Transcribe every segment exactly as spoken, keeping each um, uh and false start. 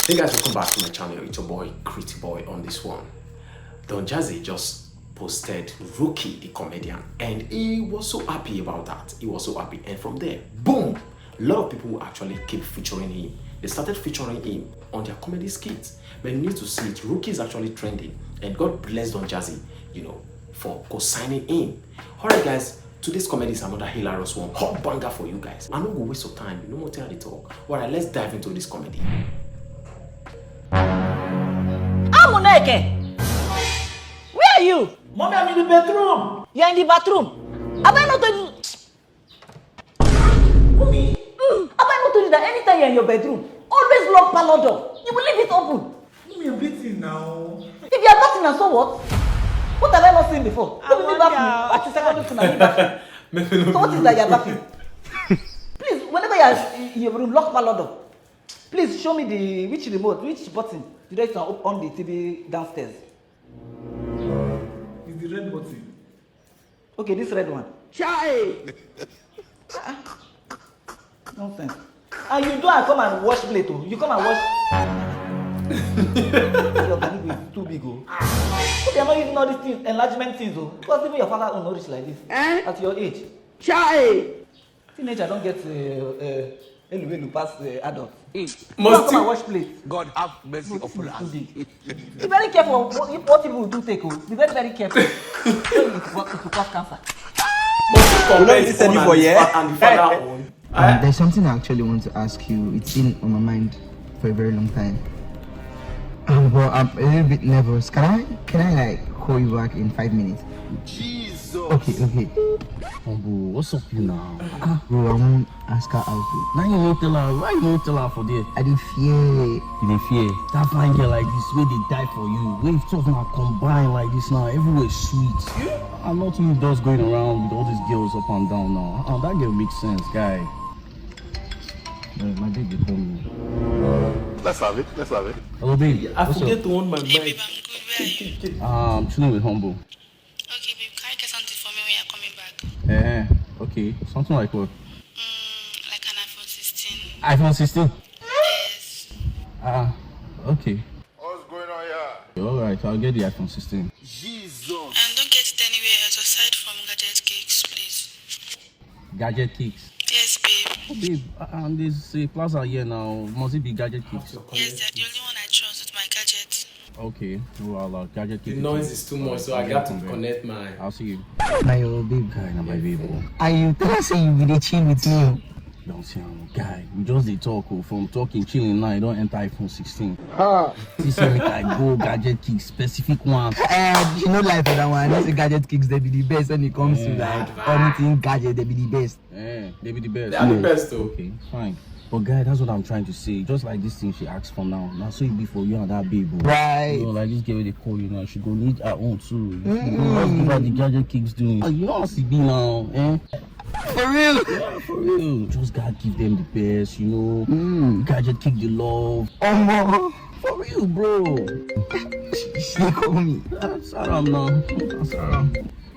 Hey guys, welcome back to my channel. It's your boy Critty Boy on this one. Don Jazzy just posted Rookie the Comedian, and he was so happy about that. He was so happy, and from there, boom, a lot of people actually keep featuring him. They started featuring him on their comedy skits. But news to see it, Rookie is actually trending, and God bless Don Jazzy, you know, for co-signing him. Alright guys, today's comedy is another hilarious one, hot banger for you guys. I no go waste your time, you know what I dey talk. Alright, let's dive into this comedy. Amuneke! Where are you? Mommy, I'm in the bedroom. You're in the bathroom. Have I not told you? Mommy, have I not told you that anytime you're in your bedroom, always lock parlor door? You will leave it open. Mommy, I'm beating now. If you are not in, so what? What have I not seen before? Let me bath you. At the second to my bath. So what is that you're bathing? Please, whenever you're in your room, lock parlor door. Please show me the which remote, which button did I turn up on the T V downstairs? It's the red button. Okay, this red one. Chai! Nonsense. And you don't come and wash plate, oh. You come and wash. Your body is too big, oh. They are not using all these things, enlargement things, oh. Because even your father will not reach like this. Eh? At your age. Chai! Teenager don't get uh, uh, elu elu pass uh, adult. Must come and wash plate. God have mercy upon us. Be very careful of what, what people do take, oh. Be very, very careful. It will cause cancer. Must compare his own and his fa- and the father own. Um, there's something I actually want to ask you. It's been on my mind for a very long time. Um, but I'm a little bit nervous. Can I can I like call you back in five minutes? Jesus. Okay, okay. Humble, what's up you now? Ah, bro, I won't ask her out. Now you won't tell her. Why you won't tell her for there? I dey fear. You dey fear? That fine girl like this, wey dey die for you. Wey if two of una combine like this now, everywhere sweet. And nothing just going around with all these girls up and down now. Ah, that girl makes sense, guy. Uh, my baby call me. Let's have it. Let's have it. Hello, baby. I What's forget up? To on my Hey, babe, mic. I'm good. Where are you? Ah, I'm chilling with Humble. Okay, babe, can I get something for me when you're coming back? Eh, okay. Something like what? Mm, like an iPhone sixteen. iPhone sixteen. Yes. Ah, okay. What's going on here? You're all right. I'll get the iPhone sixteen. Jesus. And don't get it anywhere else aside from Gadget Cakes, please. Gadget Cakes. Yes, babe. Babe, uh, and there's a plaza here now. Must it be Gadget Cakes? Yes, they're the only one I trust with my gadget. Okay. No, I'll uh, Gadget The Cakes. noise is too much, so I got to connect my. I'll see you. Na your babe. Guy, na my babe. Oh. And you tell her say you be dey chill with me. Don't see am, guy. We just dey talk oh, from talking chilling now. You don't enter iPhone sixteen. Ah. This year make I go Gadget Cakes specific one. Eh, you know life for that one. I know say Gadget Cakes they be the best when it comes to like anything gadget they be the best. Eh, they be the best. They are the best though. Okay, fine. But guy, that's what I'm trying to say. Just like this thing she asked for now. Now so it be for you and that babe. Oh. Right. You know, like this girl they call you now. She go need her own too. You go just give her the Gadget Cakes doing. Oh, you know how she be now, eh? For real. Yeah, for real. Just gotta give them the best, you know. Gadget Cakes the love. Omo. For real, bro. She call me. That's Sarah now. That's Sarah.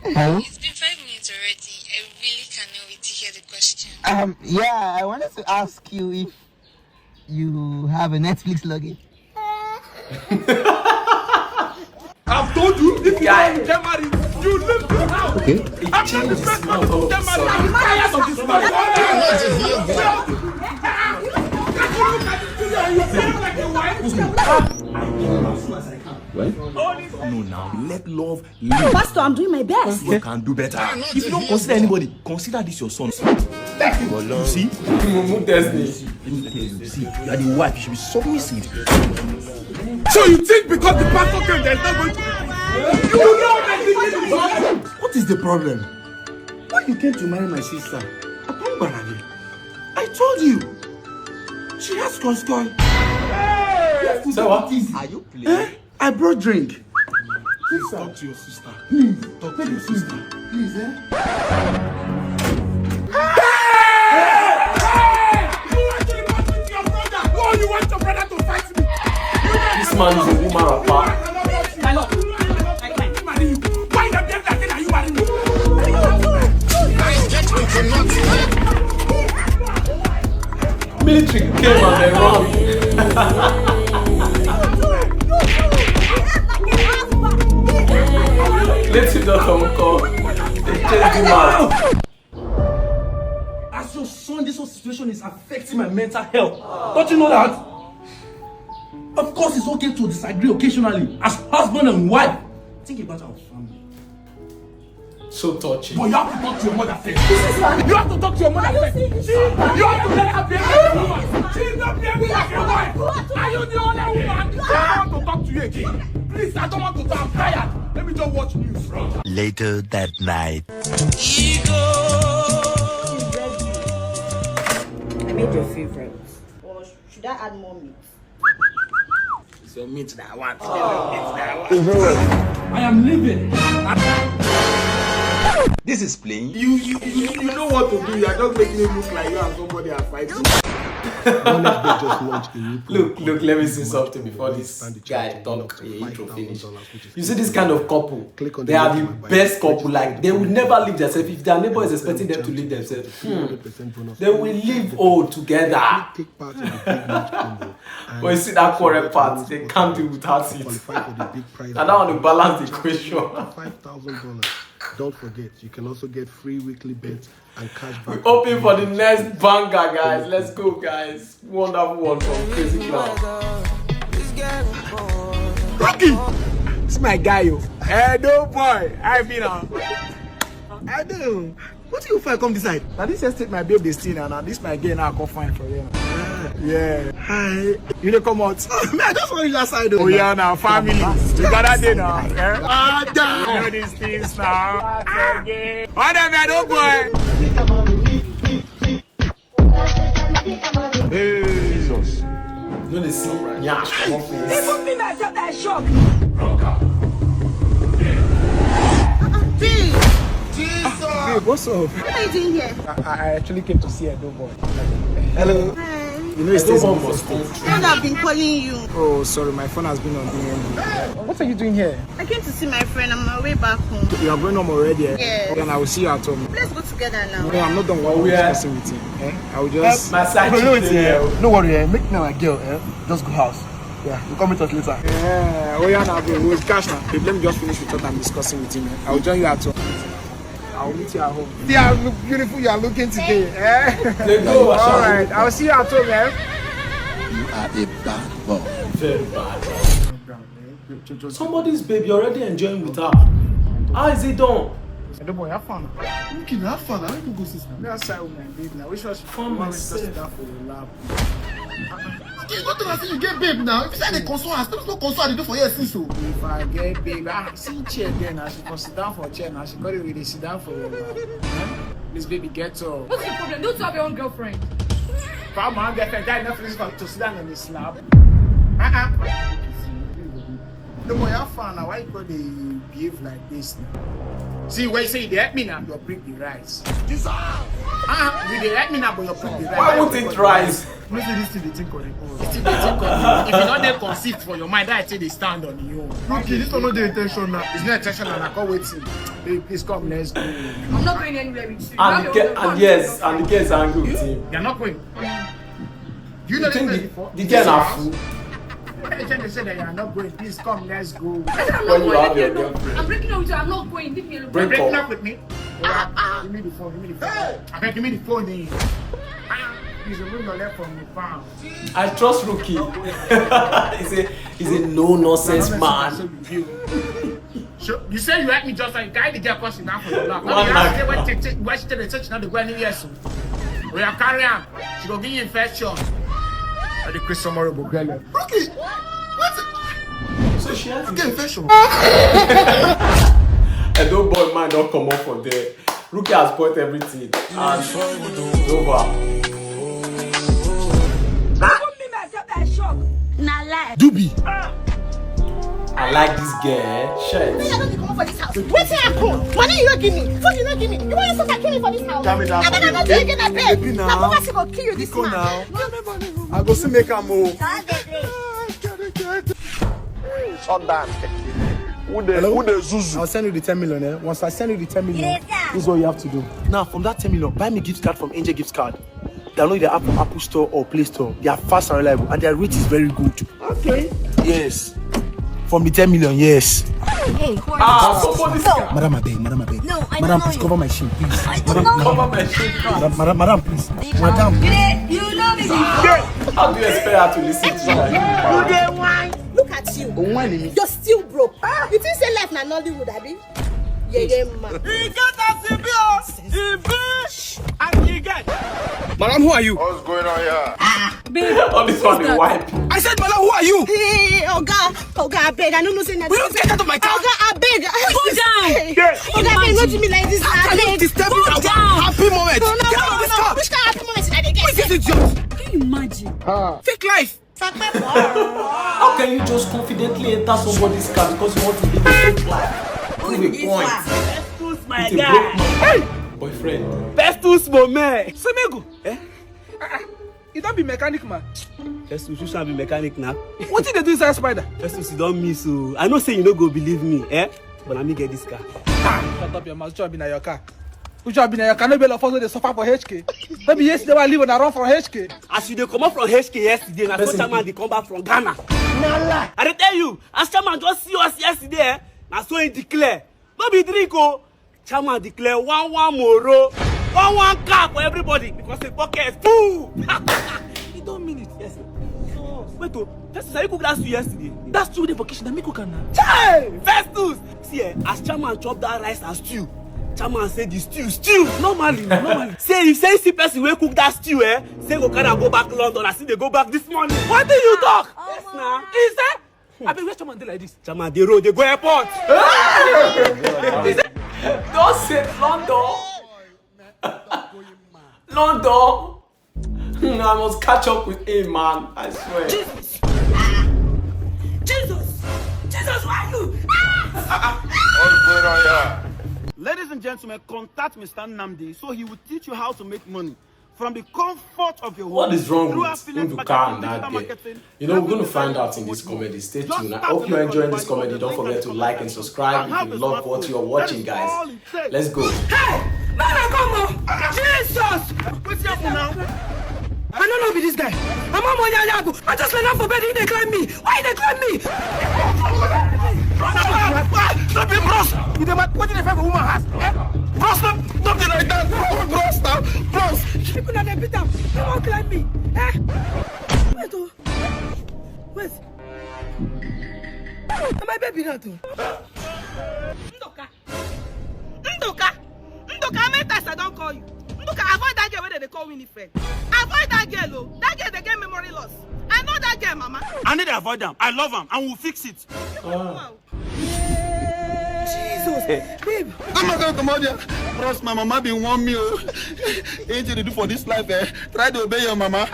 Hello? It's been five minutes already. I really cannot wait to hear the question. Um, yeah, I wanted to ask you if you have a Netflix login. I've told you, if you don't get married, you leave this house. Okay. I'm not the first one to get married. I'm tired of this man. No, now let love live. Pastor, I'm doing my best. You can do better. If you don't consider anybody, consider this your son. You see? Mumu Destiny. Let me tell you, see, you are the wife, you should be submissive. So you think because the pastor came, there's not going to be? You will not make it. What is the problem? When you came to marry my sister, I told you. She has constoy. So what? Are you playing? Eh? I brought drink. Please talk to your sister. Please talk to your sister. Please, eh? You want to report me to your brother? No, you want your brother to fight me? This man is a woman rapper. My love, I, I, Why you behave like that? You marry me? Military came and they run. Native doctor will come. They chase him out. As your son, this whole situation is affecting my mental health. Don't you know that? Of course, it's okay to disagree occasionally as husband and wife. Think about our family. So touching. But you have to talk to your mother first. You have to talk to your mother first. You have to let her be a woman. She's not behaving like a wife. Are you the only woman? I don't want to talk to you again. Please, I don't want to talk. I'm tired. Let me just watch news. Later that night. I made your favorite. Or should I add more meat? It's your meat that I want. It's your meat that I want. I am leaving. This is playing. You, you, you, you know what to do. You are just making it look like you and somebody are fighting. Honest Bed just launched a new promo Look, look, let me called say Big something Match before Promo. This Stand the guy chance to talk win up to the intro five finish. thousand dollars, which is You see this kind of couple, Click on they the are link the in my best bio. Couple. Like, they will never leave themselves. If their neighbor is expecting them to leave themselves, hmm, they will live old together. Take part in the Big Match Promo. But you see that quarrel part, they can't do without it. Qualify for the big prize. And that one will balance the equation. Five thousand dollars. Don't forget, you can also get free weekly bets and cash back. We hoping for the next banger, guys. Let's go, guys. Wonderful one from Crazy Clown. Rocky! It's my guy, yo. Hey, no boy. I been on. I do. What do you find come this side? Now this estate my babe dey stay now. Now this my girl now I come find for you. Yeah. Hi. You dey come out. Man, I just want you that side. Oh yeah, now family. You got that day now. Eh? Ah, damn. You know these things now. Again. What am I, no boy? Jesus. You know they see nyash for one face. Even me myself, I shock. Babe, what's up? What are you doing here? I, I actually came to see Edo boy. Hello. Hi. You know it's Edo Stacy boy from must States. come. And I've been calling you. Oh, sorry, my phone has been on D N D. What are you doing here? I came to see my friend. I'm on my way back home. You are going home already, eh? Yes. Okay, and I will see you at home. Let's go together now. No, I'm not done with Yeah. discussing with him. Eh? I will just. My side Wait, chick wait, dey eh? here. No worry, eh? Make me and my girl, eh? Just go house. Yeah, you come meet us later. Yeah, oh yeah, now, bro. We'll cash now. Babe, let me just finish with what I'm discussing with him. Eh? I will join you at home. I will meet you at home. See how look beautiful you are looking today. Eh? They go, All right, I'll see you at home, eh? You are a bad boy. Very bad. Somebody's babe, you're already enjoying with her. How is it done? Edo boy, have fun. Okay, have fun. How you go see me outside with my babe now? Which was Fun myself. That for your lap. Okay, you don't tell us you get babe now. If you say they console us, don't console. They do for you since so. If I get babe, ah, see chair there now. She can sit down for chair now. She got it with sit down for your lap. Eh? This baby get up. What's your problem? Don't you have your own girlfriend? Come on, girlfriend. Guy, not finish for to sit down on the slab. Uh-uh. No more your fan now. Why you go dey behave like this now? See, when you say you dey help me now, you bring the rice. Jesus! Uh-huh. You dey help me now, but you bring the rice. Why won't it rise? You see this thing, they think on the own. This thing they think on the own. If you not dey conceived for your mind, I say they stand on your own. Okay, this one not the intention now. It's not intentional. I can't wait. Babe, please come, let's go. I'm not going anywhere with you. And the girl, and yes, and the girl is angry with him. You're not going. You know the, the girl are fool. They say that you are not going. Please come, let's go. I'm When you not have your going. girlfriend. I'm breaking up with you. I'm not going. Leave me alone. Break Breaking up. Up with me. Give me the phone. Give me the phone. I beg, give me the phone. Eh? Ah, please remove your leg from the phone. I trust Rookie. He's a he's a no nonsense man. So you, so you say you help me just like guide the girl crossing down for your lap. One Now you line. Ask her when take take when she take the church now the go anywhere so. We are carrying am. She go give you infection. All the Christian tomorrow go get left. Rookie, what? So she has Get infection. Edo boy mind don't come up for there. Rookie has spoiled everything. And it's over. Even me myself, I shock. Na lie. Dubi. I like this girl, eh? Shit. Me, I don't dey comot for this house. Wetin happen? Money you no give me, food you no give me. You wan use suffer kill me for this house? Calm down, abeg, I no do again, abeg. Na poverty go kill you this man. I go still make am o. Shut down. Who dey who dey zuzu? I'll send you the ten million, eh? Once I send you the ten million, this is what you have to do. Now, from that ten million, buy me gift card from Angel Gift Card. Download the app from Apple Store or Play Store. They are fast and reliable, and their rate is very good. Okay. Yes. For me, ten million, yes. Hey, who are Ah, you? Somebody No. Madam, I beg, madam, I beg. No, I madam, don't please know cover you. My shame, please. I don't madam, know madam, you. Madam, madam, madam, please. Madam. You, dey, you know me before. How do you expect her to listen to you? You dey whine. Look at you. You're still broke. You think say life na Nollywood, abi? Yeah, yeah, man. He get as he be, oh. He be and he get. Madam, who are you? What's going on here? Babe, all this one dey wipe. I said, madam, who are you? Hey, oga, oga, abeg, I no know say na. We don't get out of my car. Oga, abeg. Go down. Hey, oga, abeg, no do me like this. How can you disturb me at one happy moment? No, no, get out of this car. Which kind of happy moment did I get? Who is this idiot? Can you imagine? Fake life. How can you just confidently enter somebody's car because you want to live a fake life? Prove a point. Excuse my guy. Hey! Boyfriend. Festus Mome. Semego. Eh? You don't be mechanic man. Festus, you should be mechanic now. What did they do inside spider? Festus, you don't miss. So I know say you no go believe me, eh? But let me get this car. Shut up your mouth. Which one be na your car? Which one be na your car? No be all of us wey dey suffer for H K. No be yesterday wey I leave una run from H K. As you dey comot from H K yesterday, na so chairman dey come back from Ghana. Na lie. I dey tell you, as chairman just see us yesterday, eh, na so he declare. No be drink o. Chairman declare one one moro, one one car for everybody because the pocket full. You don't mean it. Yes. Wait o, first, na you cook that stew yesterday? That stew dey for kitchen, na me cook am na. Chai! Festus! See, eh, as chairman chop that rice and stew, chairman say the stew stew. Normally, normally. Say if say see person wey cook that stew, eh, say go carry am go back London as he dey go back this morning. Wetin you talk? Yes na. He say, abeg, where chairman dey like this? Chairman dey road, dey go airport. Don say London. London. Hmm, I must catch up with him, man. I swear. Jesus! Ah! Jesus! Jesus, where are you? Ah! What's going on here? Ladies and gentlemen, contact Mister Nnamdi so he will teach you how to make money from the comfort of your home. What is wrong with Nduka and that girl? You know, we're going to find out in this comedy. Stay tuned. I hope you're enjoying this comedy. Don't forget to like and subscribe if you love what you're watching, guys. Let's go. Hey! Man, I come on! Jesus! What's up now? I don't know be this guy. I'm on my yago. I just went up for bed. He dey climb me. Why he dey climb me? Bros, ah, ah, ah, stop it, bros. You dey mad? What did they find for woman house? Eh? Bros, stop, stop it like that. Bros, stop. Bros. People na dey beat am. He won't climb me. Eh? Wait, oh. Wait. Na my baby that, oh. Ndoka. Ndoka. Ndoka, how many times I don call you? Ndoka, avoid that girl wey dem dey call Winifred. Avoid that girl, oh. That girl dey get memory loss. I know that girl, mama. I need to avoid am. I love am and we'll fix it. You go do am. Jesus, babe. Come on, come on, come on there. Bros, my mama been warn me, oh. Anything you do for this life, eh? Try to obey your mama.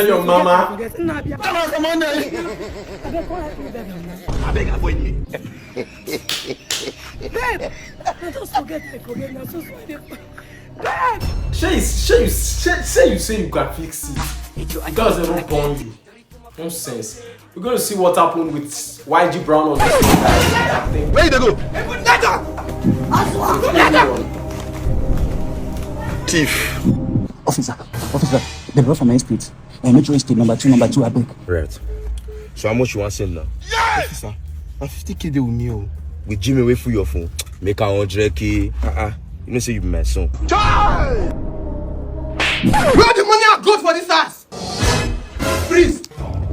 Your mama. Come on, come on there. Abeg, come help me beg am now. Abeg, avoid me. Babe, I just forget, I forget now. So sorry. Babe! Shey you, shey you, shey, shey you say you can fix it. Girls never born you. Nonsense. We're going to see what happened with Y G Brown on this. Where you dey go? Thief. Officer, officer, dem run for my street. Eh, Metro Estate number two, number two, abeg. Right. So how much you wan send now? Officer, na fifty K dey with me o. With Jimmy wey full your phone, make am hundred K. Uh-uh. You know say you be my son. Chai! Where the money I got for this house? Freeze!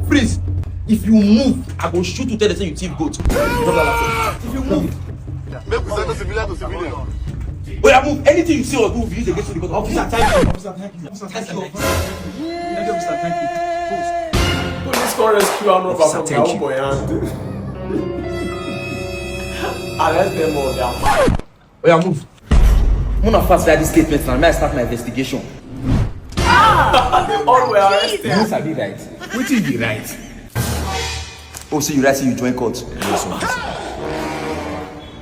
Freeze! If you move, I go shoot you, tell them say you thief goat. Drop that laptop. If you move, make we settle civilian to civilian. Oya, move. Anything you say or do, we use against you because officer, thank you. Officer, thank you. Officer, thank you. Thank you, officer, thank you. Post. Police come rescue armed robber from their own boy hand. Arrest them all, they are mad. Oya, move. Muna fast write this statement now. May I start my investigation? They all were arrested. You sabi right. Wetin be right? Oh, so you write say you join court? Yes, officer.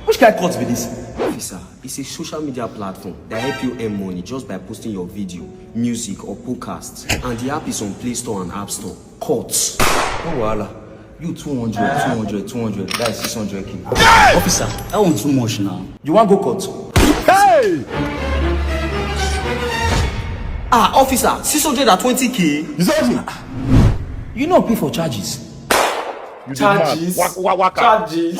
Which kind court be this? Officer, it's a social media platform that help you earn money just by posting your video, music, or podcast, and the app is on Play Store and App Store. Court. No wahala. You two hundred, two hundred, two hundred, that is six hundred K. Officer, that one too much now. You wan go court? Hey! Ah, officer, six hundred and twenty K? Exactly. You no pay for charges. You dey mad. Charges. Wak- wa- waka. Charges.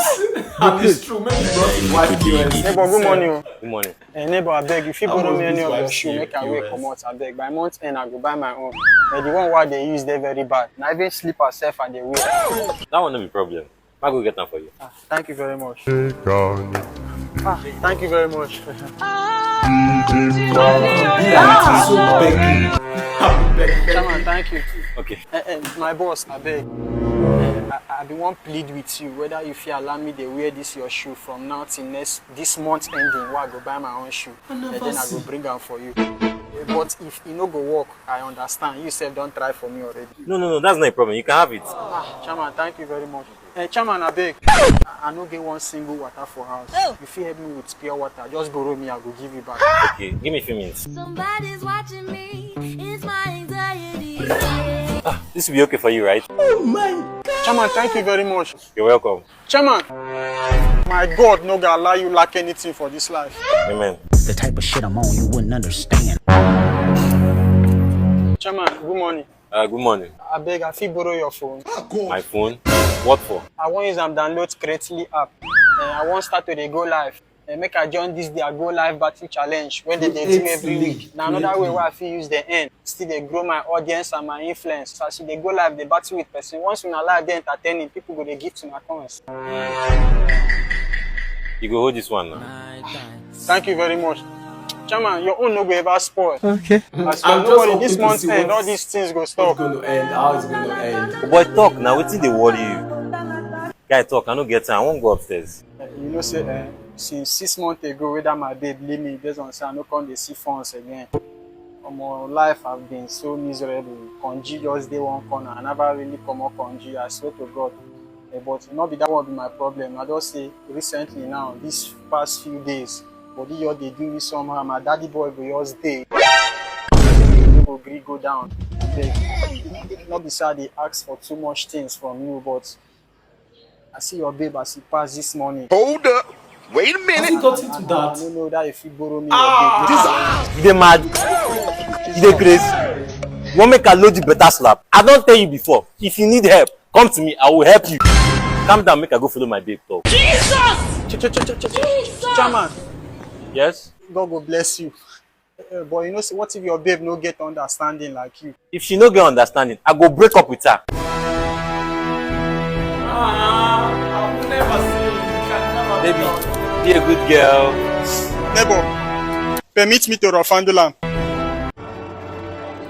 And it's true. Make you not wife P O S. Neighbor, good morning. Good morning. Eh, neighbor, abeg, if you How borrow was me this any of wife your shoe, P O S? make I wear comot, abeg. By month end, I go buy my own. Eh, the one wey I dey use dey very bad. Na even slippers sef I dey wear. That one no be problem. I go get am for you. Thank you very much. Ah, thank you very much. Be like this, so begging. Begging, begging. Chairman, thank you. Okay. Eh, eh, my boss, abeg. Eh, I, I bin wan plead with you whether you fit allow me dey wear this your shoe from now till next this month ending wey I go buy my own shoe. And then I go bring am for you. Eh, but if e no go work, I understand. You sef don try for me already. No, no, no, that's not a problem. You can have it. Ah, chairman, thank you very much. Eh, chairman, abeg. I no get one single water for house. You fit help me with pure water. Just borrow me, I go give you back. Okay, give me a few minutes. Somebody's watching me. It's my anxiety. This will be okay for you, right? Chairman, thank you very much. You're welcome. Chairman, my God no go allow you lack anything for this life. Amen. The type of shit I'm on, you wouldn't understand. Chairman, good morning. Uh, good morning. Abeg, I fit borrow your phone? My phone? What for? I wan use am download Creatly app. Eh, I wan start to dey go live. Eh, make I join this their go live battle challenge wey dem dey do every week. Na another way wey I fit use the earn, still dey grow my audience and my influence. So as you dey go live, dey battle with person. Once una live dey entertaining, people go dey give una coins. You go hold this one now. Thank you very much. Chairman, your own no go ever spoil. Okay. As I'm for just nobody, hoping this to month see end, what- all these things go What's stop. going to end? How it's going to end? Boy, talk now. Wetin dey worry you? Guy, talk. I no get time. I wan go upstairs. You know say eh, since six months ago wey that my babe leave me, based on say I no come dey see funds again. Omo, life have been so miserable. Konji just dey one corner. I never really comot Konji. I swear to God. Eh, but no be that one be my problem. I just say recently now, these past few days, body just dey do me somehow. My daddy boy go just dey. No go gree go down. Abeg. No be say I dey ask for too much things from you, but I see your babe as e pass this morning. Hold up. Wait a minute. Has it gotten to I that? No know that if you borrow me your babe. You dey mad? You dey craze? You wan make I load you better slap? I don tell you before. If you need help, come to me. I will help you. Calm down, make I go follow my babe talk. Ch- ch- ch- ch- ch- Chairman, Yes. God go bless you. Eh, but you know say what if your babe no get understanding like you? If she no get understanding, I go break up with her. Ah, I will never say you can never Baby, be a good girl. Neighbor, permit me to rough handle am.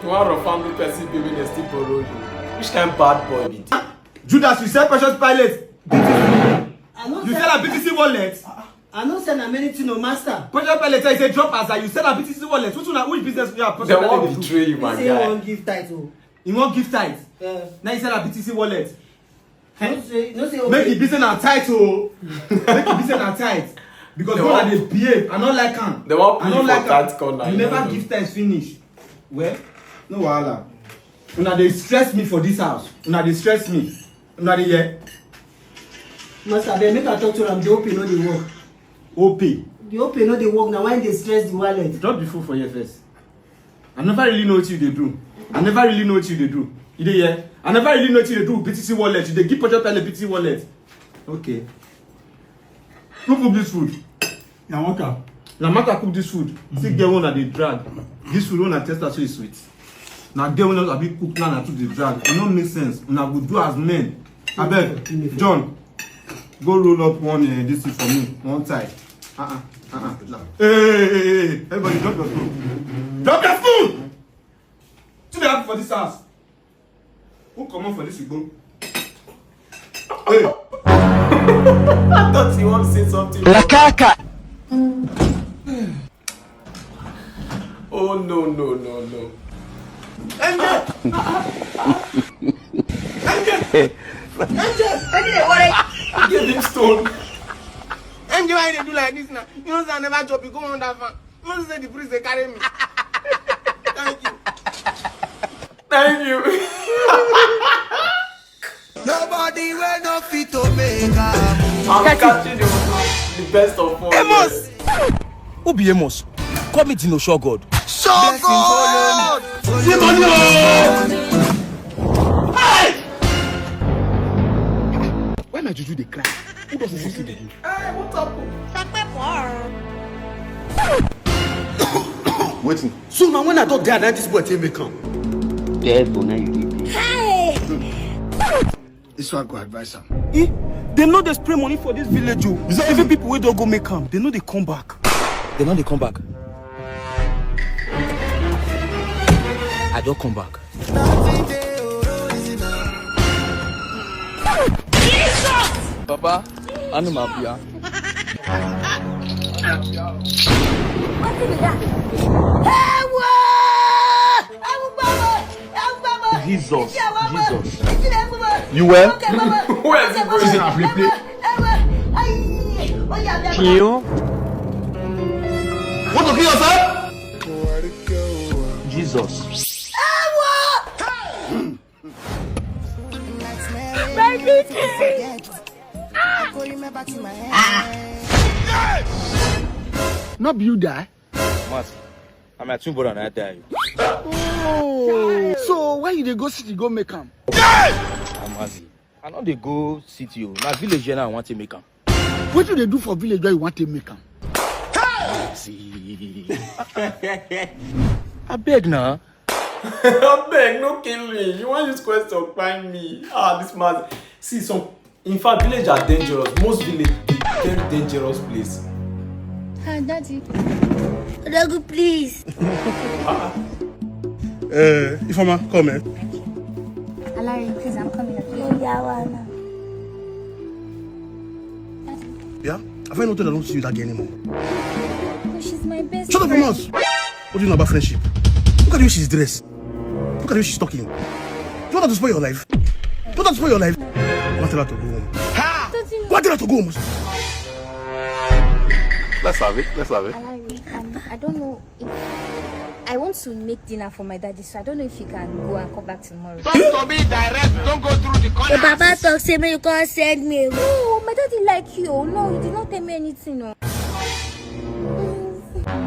You wan rough handle person baby dey still borrow you. Which kind bad boy be this? Judas, you sell Precious Pilate. I no You sell sell a B T C wallet. I no sell am anything, no master. Precious Pilate say you say drop as you sell a B T C wallet. Which one, which business you have? Precious Dem wan Pilate dey do? Betray you, my He say he guy. Wan give tithe o. He wan give tithe. Yeah. Now you sell a B T C wallet. No say, no say Make okay. The business na tight o. Make the business na tight. Because They when I wan- dey behave, I no like am. They wan I put no you like for am. Tight corner. You You never no know. Give tithe finish. Well, no wahala. Una dey stress me for this house. Una dey stress me. Una dey hear? Master, abeg make I talk to am. The opay no dey work. Opay. The opay no dey work na why dey stress the wallet. Drop the phone for here first. I never really know what you dey do. I never really know what you dey do. You dey hear? I never really know what you dey do with B T C wallet. You dey give Precious Pilate B T C wallet. Okay. Who cook this food? Na Amaka. Na Amaka cook this food. See girl wey una dey drag. This food wey una test am so e sweet. Na girl wey no sabi cook na una too dey drag. E no make sense. Una go do as men. Abeg, John, go roll up one uh, this thing for me, one tie. Uh-uh, uh-uh. Hey, hey, hey, hey, everybody drop your spoon. Drop your spoon! Wetin dey happen for this house? Who comot for this igbo? Hey! I thought you wan say something. Lakaka! Oh no no no no. Give him stone. M J, why you dey do like this now? You know say I never chop, you go under fan. You know say the priest dey carry me. Thank you. Thank you. Nobody wey no fit to make am. I'm catching the, the best of all. Amos! Who be Amos? Call me Dino Sure God. Sure God. See money o! Hey! Juju dey cry. Who doesn't see the Hey, what happened? Sakpe for. Waiting. So now when I talk there, that this boy take me come. Careful now you dey. Hey! This one go advise am. Eh? Dem no dey spray money for this village o. Even people wey don go make am, dem no dey come back. Dem no dey come back. I don come back. Baba, Anu Mafia. Wetin be that? Ewo! Ewo gbogbo! Ewo gbogbo! Jesus, Ewo gbogbo! Jesus. Ewo gbogbo! You well? Ewo gbogbo! Who is this going? Ewo! Ewo! Ewo! Ayi! Oya bia! Kiyo? Want to kill yourself? Jesus. Ewo! My baby! No be you die. Mas, I'm a twin brother and I die. Oh. So why you dey go city go make am? Amazi. I no dey go city o. Na village here now I want to make am. Wetin you dey do for village where you wan take make am? Abeg na. Abeg, no kill me. You wan use question find me? Ah, this man. See some. In fact, village are dangerous. Most village dey very dangerous place. Ah, daddy. Odogu, please. Uh, Ifeoma, come here. Alari, please, I'm coming. No yawa now. Yeah? Have I noticed I don't see you that girl anymore? Oh, she's my best Shut up your friend. Mouth! What do you know about friendship? Look at the way she's dressed. Look at the way she's talking. Do you want her to spoil your life? Do you want her to spoil your life? I want her to go home. Daddy, What did I to go home? Let's have it. Let's have it. Alari, um, I don't know if I want to make dinner for my daddy, so I don't know if you can go and come back tomorrow. Talk to me direct, don't go through the corner. Your papa talk say make you come send me away. No, my daddy like you. No, he did not tell me anything. No.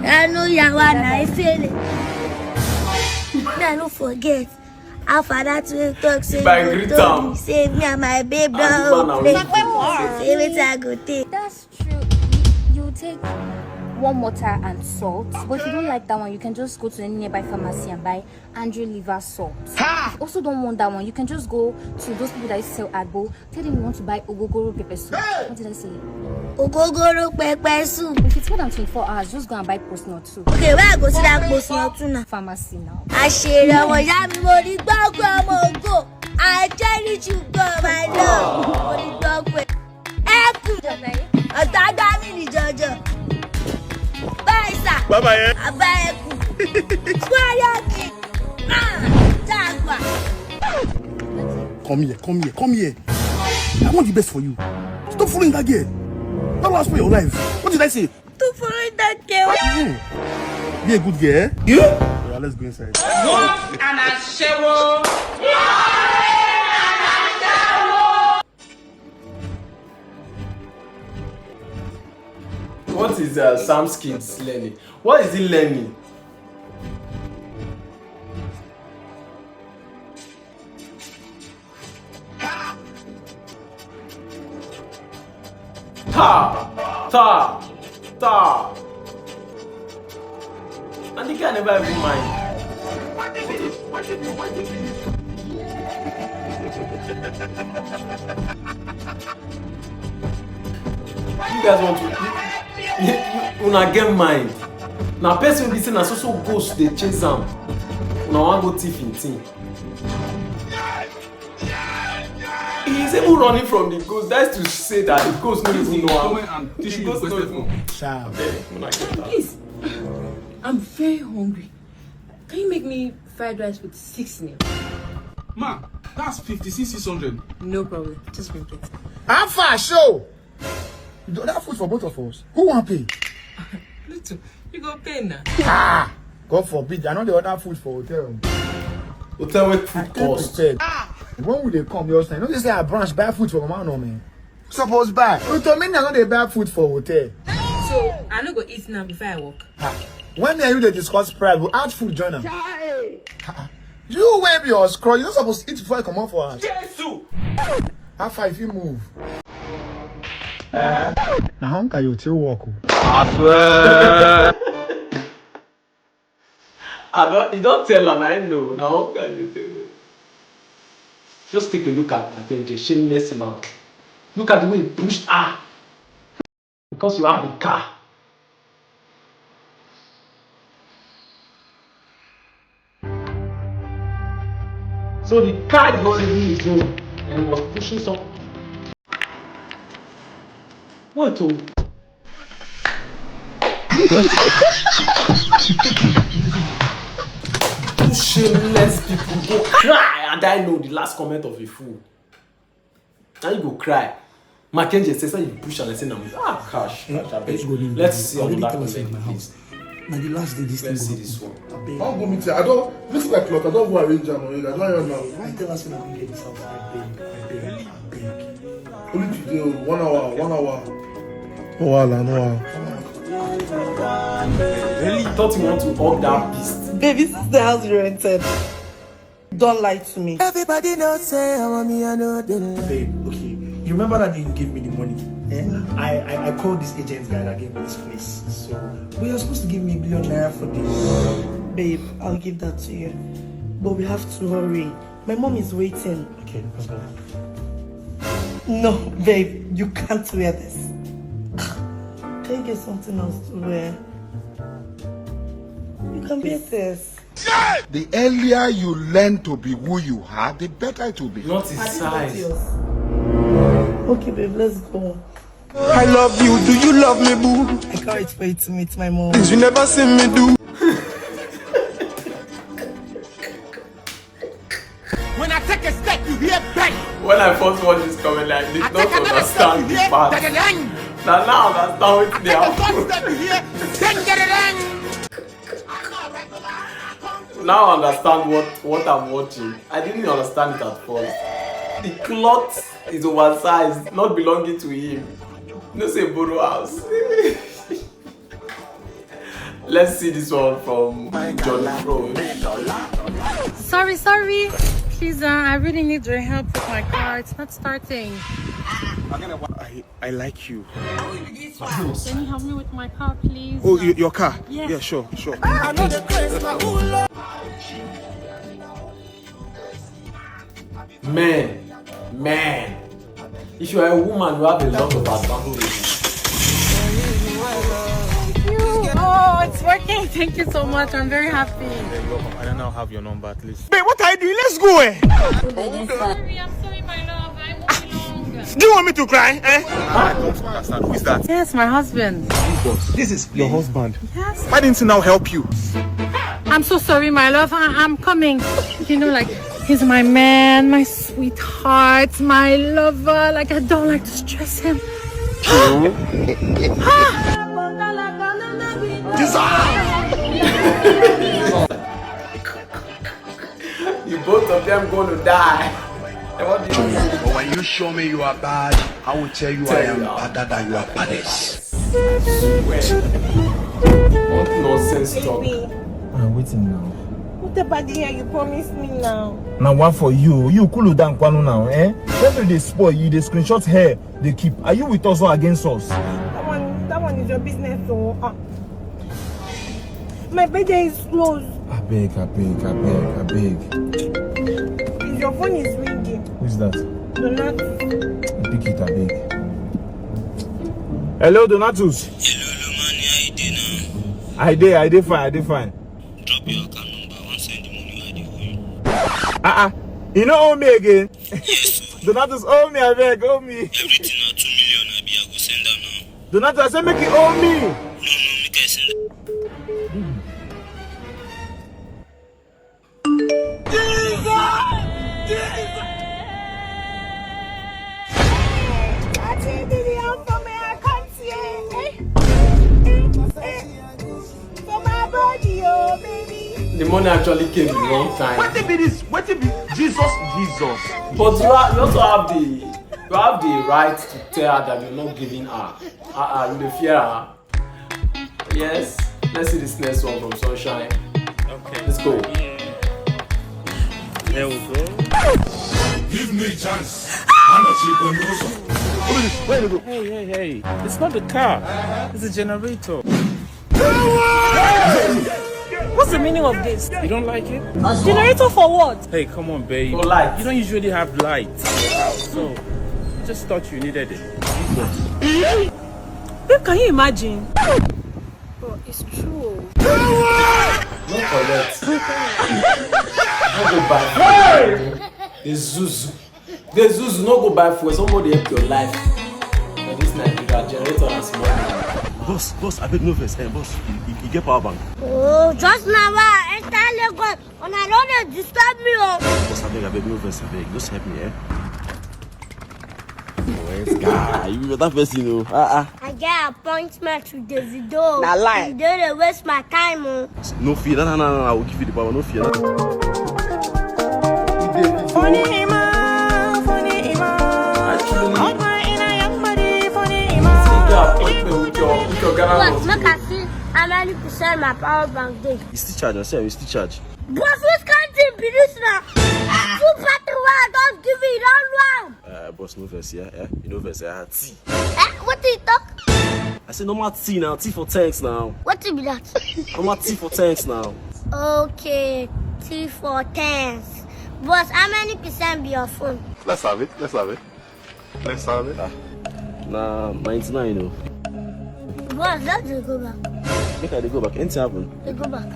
I know yawa na I feel it. Me I no forget. How far that way talk say If I you greet told am, me, say me and my babe I don go play. man and Say wetin I go take. That's true. You take warm water and salt, but if you don't like that one, you can just go to any nearby pharmacy and buy Andrew liver salt. If you also don't want that one, you can just go to those people that used to sell agbo. Tell them you want to buy ogogoro pepper soup. What did I say? Ogogoro pepper soup. If it's more than twenty-four hours, just go and buy Prosnor too. Okay, where I go see that Prosnor too now? Pharmacy now. Àṣírí ọmọ ìyá mi, mo rí gbọ́gbọ́ ọmọ ògo. I cherish you God, my love. Mo rí gbọ́gbọ́ ẹ̀. Ẹkùn. Ọ̀tá gbá mi ní jọjọ. Báyìí sà. Bye bye, eh? Àbá ẹkùn. Square kì. Ah, Jaguar. Come here, come here, come here. I want the best for you. Stop following that girl. That will spoil your life. What did I say? Stop following that girl. Yeah. Be a good girl, eh? Yeah? Yeah, let's go inside. What an ashewo! What is uh, Sam's kids learning? What is he learning? Ta! Ta! Ta! And the guy never even mind. You guys want to, you, you, una get mind. Na person be say na so so ghost dey chase am. Una wan go thief him thing. He is even running from the ghost. That is to say that the ghost no even know how. The ghost no even. Please, I'm very hungry. Can you make me fried rice with six nails? Ma, that's fifty-six six hundred. No problem. Just bring it. How far show? You dey order food for both of us. Who wan pay? Little, you go pay now. Ah! God forbid, I no dey order food for hotel. Hotel wey food cost. When we dey come your side, no dey say I branch buy food for mama no man. Suppose buy. You to me I no dey buy food for hotel. So I no go eat now before I work. When me and you dey discuss price, we add food join am. You wey be your scroll, you no suppose eat before you comot for house. Jesus! How far if you move? Na hunger you take work o. I swear. I don, you don tell am, I know. Na hunger you take work. Just take a look at Makenje, shameless man. Look at the way he pushed her. Because you have a car. So the car is not leaving his own and he was pushing some. What to? Two shameless people go cry and I know the last comment of a fool. Now you go cry. Mackenzie says you push and I say no. Ah, cash, cash, I beg. Let's see another comment, please. Na the last day this thing. Let's see this one. Abeg. I wan go meet her. I don, this my cloth. I don go arrange am already. I don iron am. Why tell us say na me get this house? Abeg, abeg, abeg. Only today o, one hour, one hour. No wahala, no wahala. Really thought you want to hug that beast. Babe, is this the house you rented? Don't lie to me. Everybody know say I want me, I know they lie. Babe, okay. You remember that day you gave me the money? Eh? I, I, I called this agent guy that gave me this place. So, but you're supposed to give me a billion naira for this. Babe, I'll give that to you. But we have to hurry. My mom is waiting. Okay, no problem. No, babe, you can't wear this. Can you get something else to wear? You can wear this. The earlier you learn to be who you are, the better it will be. Not his size. Okay, babe, let's go. I love you, do you love me, boo? I can't wait for you to meet my mom. Things you never seen me do. When I take a step, you hear bang. When I first watched this comment, I did I not take another step, understand you the hear part. dang. Now, now I understand what they The are. first step, you hear dang, dang, dang. Now I understand what, what I'm watching. I didn't understand it at first. The cloth is oversized, not belonging to him. No say borrow house. Let's see this one from Johnny Pro. Sorry, sorry. Please, uh, I really need your help with my car. It's not starting. I, I like you. Can you help me with my car, please? Oh, y- your car? Yes. Yeah, sure, sure. I know the place, my ooh, Lord. Man, man. If you are a woman, you have a lot of advantages. Thank you. Oh, it's working. Thank you so much. I'm very happy. You're welcome. I don't now have your number, at least. Babe, what are you doing? Let's go, eh? Sorry, I'm sorry, my love. I won't be long. Do you want me to cry, eh? I don't understand. Who is that? Yes, my husband. This is your husband. Yes. Why didn't he now help you? I'm so sorry, my love. I- I'm coming. You know, like, he's my man, my sweetheart, my lover. Like, I don't like to stress him. You both of them gonna die. And what do you But when you show me you are bad, I will tell you I Tell am you. Badder than your baddest. What nonsense talk? Baby, I'm waiting now. what about the year you promised me now? Now what for you? You cool down kwanu now, eh? Every day spoil, you dey screenshot hair, they keep. Are you with us or against us? That one, that one is your business, so ah. My birthday is close. I beg, I beg, I beg, I beg. Your phone is ringing. Who's that? Do not. Pick it, I beg. Hello, Donatus. Hello, Lomani, how you dey now? I dey, I dey fine, I dey fine. Drop your account number. I wan send the money wey I dey owe you. Ah ah, you no owe me again. Yes, sir. Donatus, owe me, I beg, owe me. Everything na two million. Abi I go send am now. Donatus, I say make you owe me. No, no, make I send. Wetin be the outcome? I can't see it. Eh? Eh? Eh? For my body, oh baby. The money actually came the wrong time. Wetin be this? Wetin be Jesus? Jesus. But you are, you also have the, you have the right to tell her that you're not giving her. Uh-uh, you dey fear her. Yes. Let's see this next one from Sunshine. Okay. Let's go. There we go. Give me chance. I'm not cheap on those. Where you go? Hey, hey, hey. It's not the car. It's a generator. What's the meaning of this? You don't like it? Generator for what? Hey, come on, babe. For light. You don't usually have light. So, I just thought you needed it. Babe, can you imagine? But it's true. No collect. No go buy. Hey! The zuzu. The zuzu no go buy fuel. Somebody help your life. For this Nigeria, generator and small. Boss, boss, abeg no vex, eh, boss, you, you, you get power bank? Oh, just now I enter Lagos. Una don dey disturb me o. Boss, abeg, abeg no vex, abeg, just help me, eh? Yes, guy, you be better person o. Ah, ah. I get appointment with Davido. Na lie. You dey dey waste my time o. No fear, no, no, no, no, I will give you the power, no fear. Funny Ima, funny Ima. Opa ina yambari, funny Ima. Take your appointment with your, with your Ghana Boss, boss. Make I see how many percent my power bank dey. You still charge, I say you still charge. Boss, which kind thing be this now? Two battery wey I just give you, you don low am. Uh, boss, no vex, yeah, yeah, you no vex, yeah, tea. Eh, what you talk? I say normal tea now, tea for thanks now. What be that? Normal tea for thanks now. Okay, tea for tens. Boss, how many percent be your phone? Let's have it. Let's have it. Let's have it. Na ninety-nine o. Boss, let's dey go back. Make I dey go back. Anything happen? Dey go back.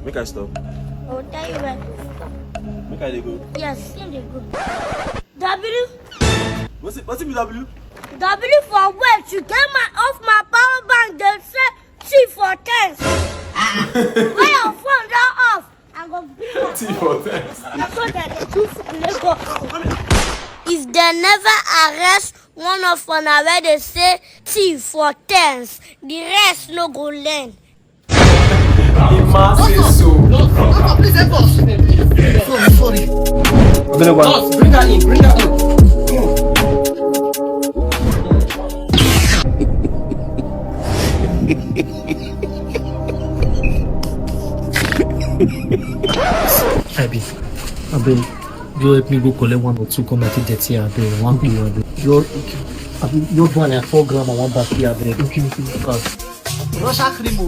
Make I stop. I will tell you when. Make I dey go. Yes, still dey go. W. What's it? What's it be W? W for wait. You get my off my power bank. Dem say tea for tens. When your phone don off, I go bring am. Tea for tens. Na so dem dey do for Lagos. If dem never arrest one of una wey dey say tea for tens, the rest no go learn. Ima say so. Papa, please help us. Sorry, sorry. Boss, bring her in, bring her in. Abi, abeg, you help me go collect one or two, come and take dirty, abeg, one be, abeg. Your, abi, your one, I four gram and one back here, abeg. Okay, okay, okay. Russia cream o.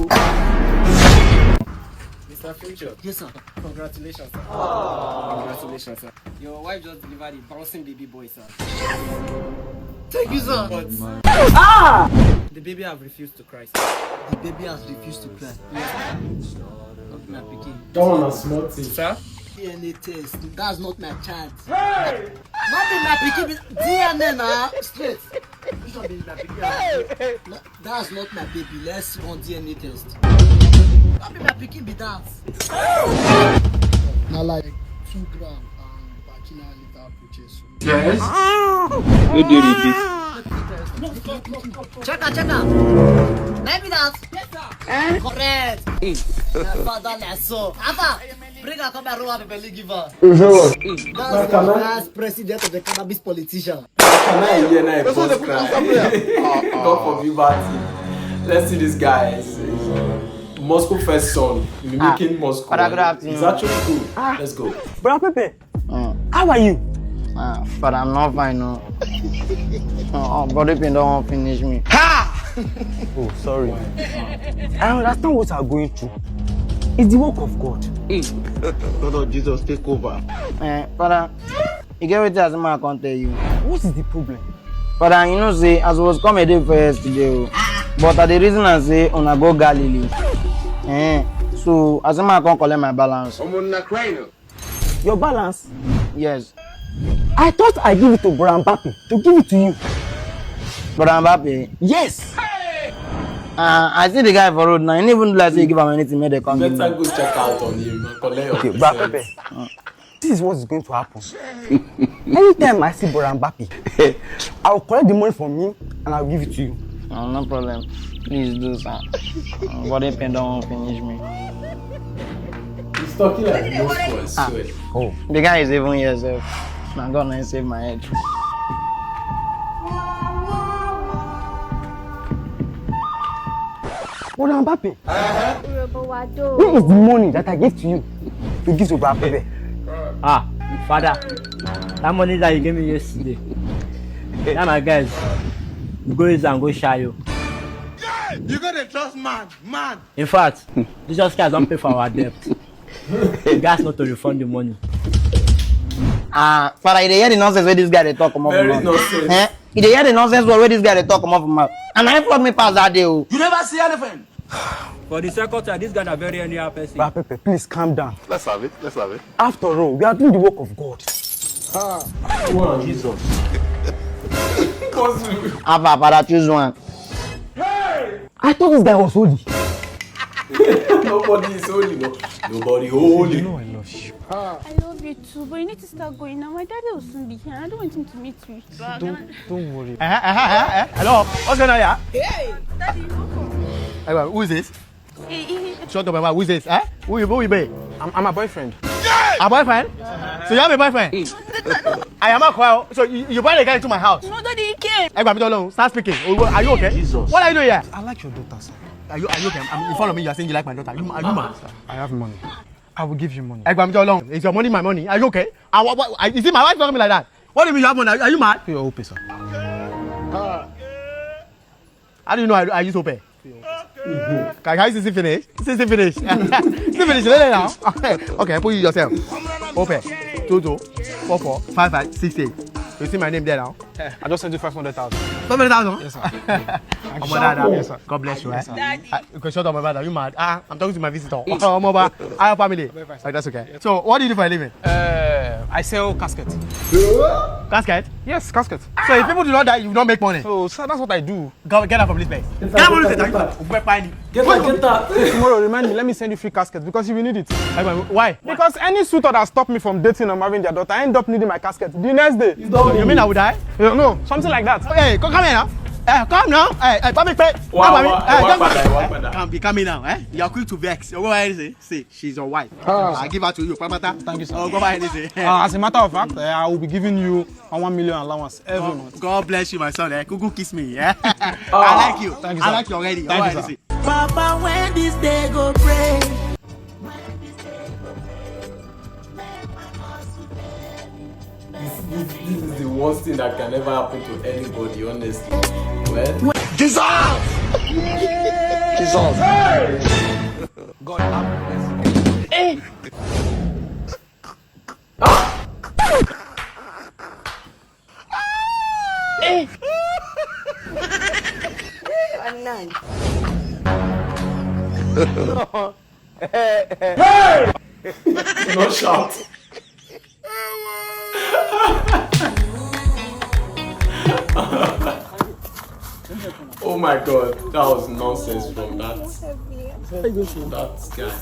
Mister Future. Yes, sir. Congratulations, sir. Congratulations, sir. Your wife just delivered a bouncing baby boy, sir. Thank you, sir. But Ah! The baby have refused to cry, sir. The baby has refused to cry. Not my pikin. That one na small thing. Sir? D N A test. That's not my child. Hey! Not be my pikin. D N A na straight. Which one be my pikin? No, that's not my baby. Let's run D N A test. Not be my pikin be that. Na like two gram and vagina litre purchase. Yes. Who do this? Check her, check her. Let me that. Yes, sir. Eh? Correct. My father, like so. Alpha, bring her come and roll up a belly, give her. That's the last president of the cannabis politician. Can I hear now? Boss cry. God forgive bad thing. Let's see this guy. Moscow first son. Mimicking Moscow. Father, good afternoon. It's actually good. Let's go. Brother Pepe, how are you? Ah, but I'm not fine, no. Oh, body pain don't finish me. Ha! Oh, sorry. I understand what I'm going through. It's the work of God. God of Jesus, take over. Eh, Father, you get wetin I say make I come tell you. What is the problem? Father, you know say as I was come a day for yesterday o, but I dey reason am say una go Galilee. Eh, so I say make I come collect my balance. Omo, na cry now. Your balance? Yes. I thought I give it to Brother Mbappe to give it to you. Brother Mbappe? Yes. Uh, I see the guy for road now. He didn't even do like say he give am anything, make they come give me. Better go check out on him and collect your Okay, Brother percent. Pepe. This is what is going to happen. Anytime I see Brother Mbappe, I will collect the money from him and I will give it to you. No, no problem. Please do, sir. Body pain don't finish me. He's talking like Moscow, I swear. Oh, the guy is even here, sir. Na God na save my head. Brother Mbappe, where is the money that I gave to you to give to Brother Pepe? Ah, Father, that money that you gave me yesterday, Now, my guys, we go use and go shy you. You gotta trust man, man. In fact, Jesus Christ don't pay for our debt. You guys not to refund the money. Ah, Father, you dey hear the nonsense wey this guy dey talk comot for mouth? Very nonsense. Eh? You dey hear the nonsense wey this guy dey talk comot for mouth? And I flog me pass that day o. You never see elephant. For the second time, this guy na very anyhow person. Baba Pepe, please calm down. Let's have it. Let's have it. After all, we are doing the work of God. Ah, wow, Jesus. Abba, Father, choose one. I thought this guy was holy. Nobody is holy, no. Nobody holy. You know I love you. I love you too, but you need to start going now. My daddy will soon be here. I don't want him to meet you. Don't, don't worry. Eh, eh, eh, eh, eh. Hello, what's going on here? Hey, daddy, you come. Hey, who is this? Hey, hey, hey. Shut up, who is this? Eh? Who you, who you be? I'm, I'm a boyfriend. A boyfriend? So you have a boyfriend? I am a choir. So you, you brought a guy into my house? No, daddy, he came. Hey, Bamidolo, start speaking. Oh, are you okay? Jesus. What are you doing here? I like your daughter, sir. Are you, are you okay? I'm, in front of me, you are saying you like my daughter. You, are you mad? I have money. I will give you money. Hey, Bamidolo, is your money my money? Are you okay? I, what, what, is it my wife talking me like that? What do you mean you have money? Are you, are you mad? Pay your Opay, sir. How do you know I, I use Opay? Can, can you see finish? See, see finish. See finish later now. Okay, put it yourself. Opay. Two two four four five five six eight. You see my name there now? Eh, I just sent you five hundred thousand. Five hundred thousand? Yes, sir. Omo, Dada. Yes, sir. God bless you, eh? Yes, sir. Daddy. Ah, you can shut up, my brother. You mad? Ah, I'm talking to my visitor. Omo, Oba, our family. Very fine, sir. Like, that's okay. So, what do you do for a living? Uh, I sell casket. Casket? Yes, casket. So, if people do not die, you don't make money. So, sir, that's what I do. Go, get out from this place. Get out from this place. Get out, get out. Tomorrow, remind me. Let me send you free casket because you will need it. Why? Because any suitor that stop me from dating or marrying their daughter, I end up needing my casket the next day. You mean I will die? No, no, something like that. Hey, come, come here now. Eh, come now. Hey, hey, public pay. Come, come, come, be coming now. Eh, you are quick to vex. You go ahead and say, say she's your wife. I give her to you, Pamata. Thank you, sir. Oh, go ahead and say. Uh, as a matter of fact, uh, I will be giving you a one million allowance every month. God bless you, my son. Eh? Google kiss me. Yeah. I like you. Thank you, sir. I like you already. Thank you, sir. Papa, when this day go pray. This, this, this is the worst thing that can ever happen to anybody, honestly. Well, Jesus! Jesus! God have mercy. Hey! Hey! Anand. Hey! Do not shout. Oh my God, that was nonsense from that, that guy.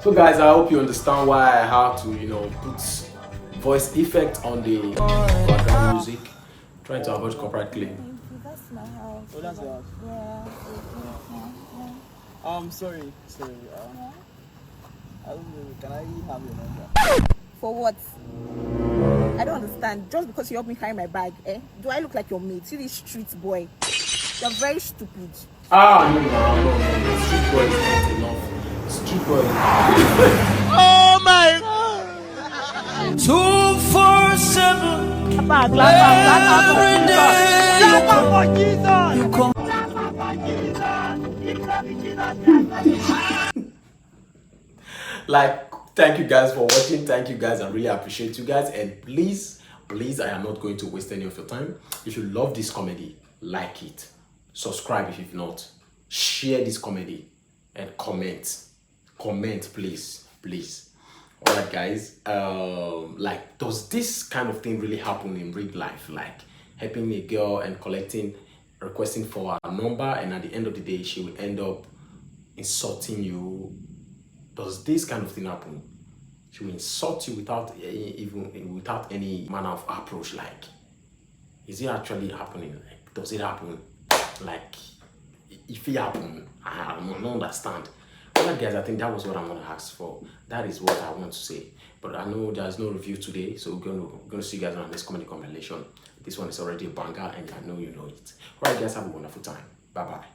So guys, I hope you understand why I had to, you know, put voice effect on the background music, trying to avoid copyright claim. Thank you. That's my house. Oh, that's your house. Yeah. Um, sorry, sorry. Um, I don't know. Can I have your number? For what? I don't understand. Just because you helped me carry my bag, eh? Do I look like your mate? You this street boy. You're very stupid. Ah, no, no, no, no, no. Street boy is not enough. Street boy. Oh my God! Two four seven. Clap, clap, clap, clap, clap for Jesus. Clap for Jesus. Clap for Jesus. Like, thank you guys for watching. Thank you guys. I really appreciate you guys. And please, please, I am not going to waste any of your time. If you love this comedy, like it. Subscribe if you've not. Share this comedy and comment. Comment, please, please. All right, guys. Um, like, does this kind of thing really happen in real life? Like, helping a girl and collecting, requesting for her number, and at the end of the day, she will end up insulting you. Does this kind of thing happen? She will insult you without any, even without any manner of approach. Like, is it actually happening? Like, does it happen? Like, if it happen, I don't, don't understand. Well, guys, I think that was what I'm gonna ask for. That is what I want to say. But I know there's no review today, so we're gonna, we're gonna see you guys on the next comedy compilation. This one is already a banger, and I know you know it. All right, guys, have a wonderful time. Bye bye.